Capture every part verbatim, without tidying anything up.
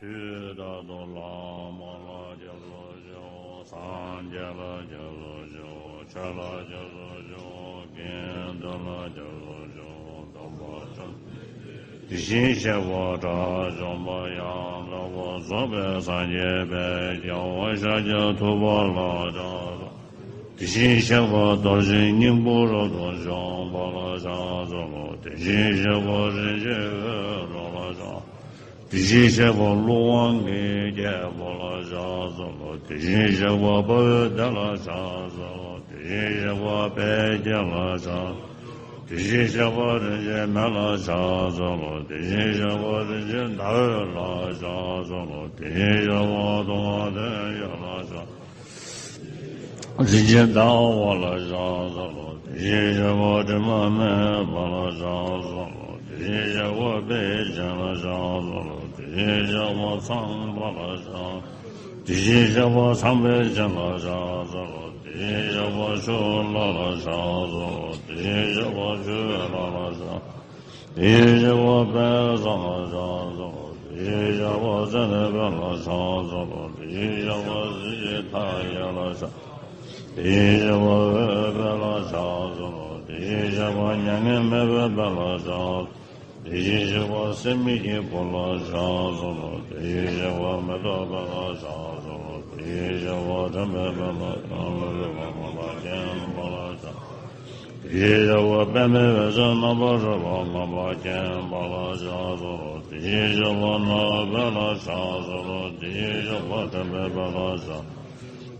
དུས་རྟག་ཏུ་བླ་མ་ལ་སྐྱབས་སུ་མཆིའོ། སངས་རྒྱས་ལ་སྐྱབས་སུ་མཆིའོ། ཆོས་ལ་སྐྱབས་སུ་མཆིའོ། དགེ་འདུན་ལ་སྐྱབས་སུ་མཆིའོ། སྟོན་པ་བཅོམ་ལྡན་འདས་དེ་བཞིན་གཤེགས་པ་དགྲ་བཅོམ་པ་ཡང་དག་པར་རྫོགས་པའི་སངས་རྒྱས་དཔལ་རྒྱལ་བ་ཤཱཀྱ་ཐུབ་པ་ལ་ཕྱག་འཚལ་ལོ། དེ་བཞིན་གཤེགས་པ་རྡོ་རྗེ་སྙིང་པོ་རབ་ཏུ་འཇོམས་པ་ལ་ཕྱག་འཚལ་ལོ། དེ་བཞིན་གཤེགས་པ་རིན་ཆེན་འོད་འཕྲོ་ལ་ཕྱག་དེ་བཞིན་གཤེགས་པ་ཀླུ་དབང་གི་རྒྱལ་པོ་ལ་ཕྱག་འཚལ་ལོ། དེ་བཞིན་གཤེགས་པ་དཔའ་བོའི་སྡེ་ལ་ཕྱག་འཚལ་ལོ། དེ་བཞིན་གཤེགས་པ་དཔལ་དགྱེས་ལ་ཕྱག་དེ་བཞིན་གཤེགས་པ་རིན་ཆེན་མེ་ལ་ཕྱག་འཚལ་ལོ། དེ་བཞིན་གཤེགས་པ་རིན་ཆེན་ཟླ་འོད་ལ་ཕྱག་འཚལ་ལོ། དེ་བཞིན་གཤེགས་པ་དུང་ལྡན་འོད་ལ་ཕྱག་རིན་ཆེན་ཟླ་བ་ལ་ཕྱག་འཚལ་ལོ། དེ་བཞིན་གཤེགས་པ་དྲི་མ་མེད་པ་ལ་ཕྱག་འཚལ་ལོ། དེ་བཞིན་གཤེགས་པ་དཔལ་ཆེན་ལ་ཕྱག་འཚལ་ལོ། དེ་བཞིན་གཤེགས་པ་ཚངས་པ་ལ་ཕྱག་དེ་བཞིན་གཤེགས་པ་ཚངས་པའི་བྱིན་ལ་ཕྱག་འཚལ་ལོ། དེ་བཞིན་གཤེགས་པ་ཆུ་ལྷ་ལ་ཕྱག་འཚལ་ལོ། དེ་བཞིན་གཤེགས་པ་ཆུ་ལྷ་ལ་ཕྱག་དེ་བཞིན་གཤེགས་པ་དཔལ་བཟང་ལ་ཕྱག་འཚལ་ལོ། དེ་བཞིན་གཤེགས་པ་ཙནྡན་དཔལ་ལ་ཕྱག་འཚལ་ལོ། དེ་བཞིན་གཤེགས་པ་གཟི་བརྗིད་མཐའ་ཡས་ལ་ཕྱག་དེ་བཞིན་གཤེགས་པ་འོད་དཔལ་ལ་ཕྱག་འཚལ་ལོ། དེ་བཞིན་གཤེགས་པ་མྱ་ངན་མེད་པའི་དཔལ་ལ་ཕྱག་དེ་བཞིན་གཤེགས་པ་སྲེད་མེད་ཀྱི་བུ་ལ་ཕྱག་འཚལ་ལོ། དེ་བཞིན་གཤེགས་པ་མེ་ཏོག་དཔལ་ལ་ཕྱག་འཚལ་ལོ། དེ་བཞིན་གཤེགས་པ་དྲན་པའི་དཔལ་ལ་ཕྱག་འཚལ་ལོ། དེ་བཞིན་གཤེགས་པ་པདྨའི་འོད་ཟེར་རྣམ་པར་རོལ་པ་མངོན་པར་མཁྱེན་པ་ལ་ཕྱག་འཚལ་ལོ། དེ་བཞིན་གཤེགས་པ་ནོར་དཔལ་ལ་ཕྱག་འཚལ་ལོ། དེ་བཞིན་གཤེགས་པ་དྲན་པའི་དཔལ་ལ་ཕྱག་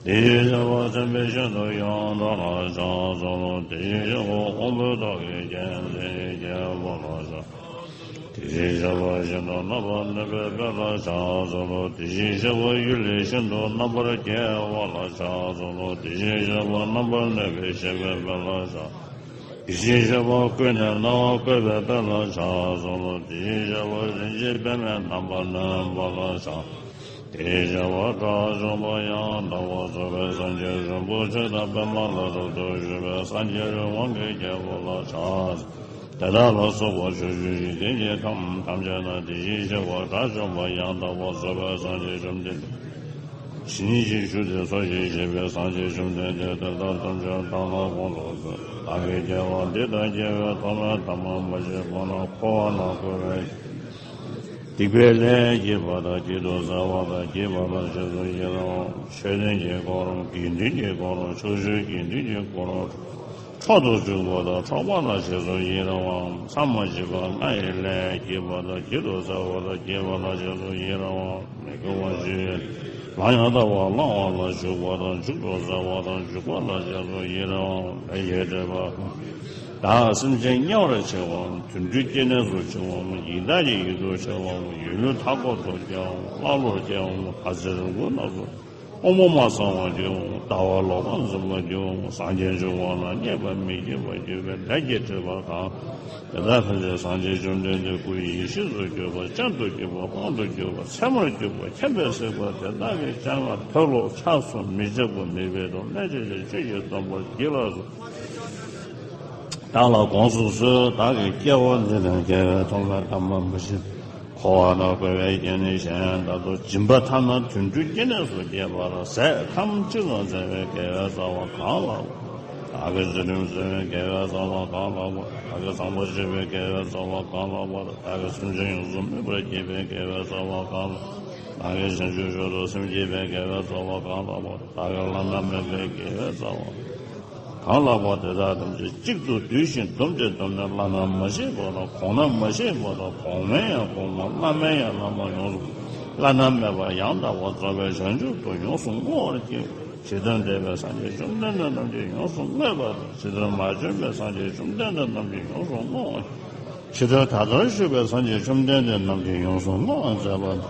དེ་བཞིན་གཤེགས་པ་སེམས་དཔའི་ཤིན་ཏུ་ཡོངས་གྲགས་ལ་ཕྱག་འཚལ་ལོ། དེ་བཞིན་གཤེགས་པ་དབང་པོའི་ཏོག་གི་རྒྱལ་མཚན་རྒྱལ་པོ་ལ་ཕྱག་དེ་བཞིན་གཤེགས་པ་ཤིན་ཏུ་རྣམ་པར་གནོན་པའི་དཔལ་ལ་ཕྱག་འཚལ་ལོ། དེ་བཞིན་གཤེགས་པ་གཡུལ་ལས་ཤིན་ཏུ་རྣམ་པར་རྒྱལ་བ་ལ་ཕྱག་འཚལ་ལོ། དེ་བཞིན་གཤེགས་པ་རྣམ་པར་གནོན་པའི་གཤེགས་པའི་དཔལ་ལ་ཕྱག་དེ་བཞིན་གཤེགས་པ་ཀུན་ནས་སྣང་བ་བཀོད་པའི་དཔལ་ལ་ཕྱག་འཚལ་ལོ། དེ་བཞིན་གཤེགས་པ་རིན་ཆེན་པདྨས་རྣམ་པར་གནོན་པ་ལ་ཕྱག་དེ་བཞིན་གཤེགས་པ་དགྲ་བཅོམ་པ་ཡང་དག་པར་རྫོགས་པའི་སངས་རྒྱས་རིན་པོ་ཆེ་དང་པདྨ་ལ་རབ་ཏུ་བཞུགས་པའི་སངས་རྒྱས་དབང་གི་རྒྱལ་པོ་ལ་ཕྱག་དེ་དག་ལ་སོགས་པ་ཕྱོགས་བཅུའི་འཇིག་རྟེན་གྱི་ཁམས་ཐམས་ཅད་ན་དེ་བཞིན་གཤེགས་པ་དགྲ་བཅོམ་པ་ཡང་དག་པར་རྫོགས་པའི་སངས་རྒྱས་བཅོམ་ལྡན་འདས། བྱིན་གྱིས་བརྒྱན་ཏེ་འཚོ་ཞིང་གཞེས་པའི་སངས་རྒྱས་བཅོམ་ལྡན་འདས་དེ་དག་ཐམས་ཅད་བདག་ལ་དགོངས་སུ་གསོལ། བདག་གིས་སྐྱེ་བ་འདི་དང་སྐྱེ་བའི་ཐོག་མའི་ཐ་མ་མ་མཆིས་པ་ན་འཁོར་བ་ན་འཁོར་བའི་སྡིག་པའི་ལས་བགྱིས་པ་དང་བགྱིད་དུ་སྩལ་བ་དང་བགྱིས་པ་ལ་རྗེས་སུ་ཡི་རང་བ། ཆོས་ལྡན་གྱི་འཁོར་ལོ། དགེ་འདུན་གྱི་འཁོར་ལོ། ཕྱོགས་བཅུའི་དགེ་འདུན་གྱི་འཁོར་ལོ། འཕྲོག་ཏུ་འཇུག་པ་དང་འཕྲོག་པ་ལ་རྗེས་སུ་ཡི་རང་བ། མཚམས་མ་མཆིས་པ་ལྔ་ཡི་ལས་བགྱིས་པ་དང་བགྱིད་དུ་སྩལ་བ་དང་བགྱིས་པ་ལ་རྗེས་སུ་ཡི་རང་བ། མི་དགེ་བ་བཅུའི་ལམ་ཡང་དག་པར་བླང་བ་ལ་འཇུག་པ་དང་འཇུག་ཏུ་སྩལ་བ་དང་འཇུག་པ་ལ་རྗེས་སུ་ཡི་རང་བ། ལས་ཀྱི་སྒྲིབ་པ། བདག་སེམས་ཅན་དམྱལ་བར་འཆི་བའམ་དུད་འགྲོའི་སྐྱེ་གནས་སུ་འཆི་བའམ་ཡི་དྭགས་ཀྱི་ཡུལ་དུ་འཆི་བའམ་ཡུལ་ལུས་མཐའ་འཁོབ་ཏུ་སྐྱེ་བའམ་ཀླ་ཀློར་སྐྱེ་བའམ་ལྷ་ཚེ་རིང་པོ་རྣམས་སུ་དབང་པོ་མ་ཚང་བར་སྐྱེ་བའམ་ལྟ་བ་ལོག་པར་འཛིན་པར་འགྱུར་བའམ་སངས་རྒྱས་འབྱུང་བ་ལ་མཉེས་པ་མི་བགྱིད་པར་འགྱུར་བའི་ལས་ཀྱི་སྒྲིབ་པ་གང་། དེ་དག་ཐམས་ཅད་སངས་རྒྱས་བཅོམ་ལྡན་འདས་སྐུ་ཡི་ཡེ་ཤེས་སུ་གྱུར་པ་སྤྱན་དུ་གྱུར་པ་དཔང་དུ་གྱུར་པ་ཚད་མར་གྱུར་པ་མཁྱེན་པས་གཟིགས་པ་དེ་དག་གི་སྤྱན་སྔར་མཐོལ་ལོ་འཆགས་སུ་མི་འཇུག་པ་མེད་པའི་དུ་མས་ཆོས་ཀྱི་ཆོས་ཀྱི་སྡོམ་པར་བགྱིད་ལགས་སོ། བདག་ལ་དགོངས་སུ་གསོལ། བདག་གིས་སྐྱེ་བ་འདི་དང་སྐྱེ་བའི་ཐོག་མའི་ཐ་མ་མ་མཆིས། འཁོར་བ་ན་འཁོར་བའི་སྐྱེ་གནས་གཞན་དག་ཏུ་སྦྱིན་པ་ཐ་ན་དུད་འགྲོའི་སྐྱེ་གནས་སུ་སྐྱེས་པ་ལ་ཟས་ཁམ་གཅིག་ལ་བརྩེ་བའི་དགེ་བའི་རྩ་བ་གང་ལགས། བདག་གིས་ཚུལ་ཁྲིམས་བསྲུང་བའི་དགེ་བའི་རྩ་བ་གང་ལགས། བདག་གིས་བཟང་པོ་སྤྱོད་པའི་དགེ་བའི་རྩ་བ་གང་ལགས། བདག་གིས་སེམས་ཅན་ཡོངས་སུ་སྨིན་པར་བགྱིས་པའི་དགེ་བའི་རྩ་བ་གང་ལགས། བདག་གིས་བྱང་ཆུབ་མཆོག་ཏུ་སེམས་བསྐྱེད་པའི་དགེ་བའི་རྩ་བ་གང་ལགས། བདག་གིས་བླ་ན་མེད་པའི་དགེ་བའི་རྩ་བ། གང་ལགས་པ་དེ་དག་ཐམས་ཅད་གཅིག་ཏུ་བསྡུས་ཤིང་བསྡོམས་ཏེ་བསྡོམས་ནས་བླ་ན་མ་ཤེས་པ་དང་གོང་ན་མ་ཤེས་པ་དང་གོང་མའི་ཡང་གོང་མ་བླ་མའི་ཡང་བླ་མ་ཡོངས་སུ་བླ་ན་མེད་པ་ཡང་དག་པར་རྫོགས་པའི་བྱང་ཆུབ་ཏུ་ཡོངས་སུ་བསྔོ་བར་བགྱིའོ། ཇི་ལྟར་འདས་པའི་སངས་རྒྱས་བཅོམ་ལྡན་འདས་རྣམས་ཀྱིས་ཡོངས་སུ་བསྔོས་པ་དང་། ཇི་ལྟར་མ་བྱོན་པའི་སངས་རྒྱས་བཅོམ་ལྡན་འདས་རྣམས་ཀྱིས་ཡོངས་སུ་བསྔོ་བར། ཇི་ལྟར་ད་ལྟར་བཞུགས་པའི་སངས་རྒྱས་བཅོམ་ལྡན་འདས་རྣམས་ཀྱིས་ཡོངས་སུ་བསྔོ་བར་མཛད་པ་དང་།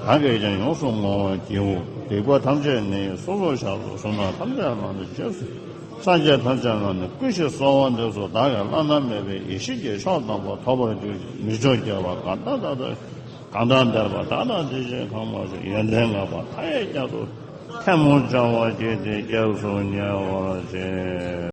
བདག་གིས་ཀྱང་ཡོངས་སུ་བསྔོ་བར་བགྱིའོ། སྡིག་པ་ཐམས་ཅད་ནི་སོ་སོར་བཤགས་སོ། བསོད་ནམས་ཐམས་ཅད་ལ་ནི་རྗེས་སུ། སངས་རྒྱས་ཐམས་ཅད་ལ་ནི་བསྐུལ་ཞིང་གསོལ་བ་འདེབས་སོ། བདག་གིས་བླ་ན་མེད་པའི་ཡེ་ཤེས་ཀྱི་མཆོག་དམ་པ་ཐོབ་པར་འགྱུར་ཞིང་། མི་མཆོག་བརྒྱད་པ་གང་དག་ད་ལྟ་གང་དག་འདས་པ་དག་དང་དེ་བཞིན་གང་མ་བྱོན། ཡོན་ཏན་ལྔ་པ་མཐའ་ཡས་བརྒྱད་དུ་ཐལ་མོ་སྦྱར་བར་བགྱིས་ཏེ་སྐྱབས་སུ་ཉེ་བར་མཆི།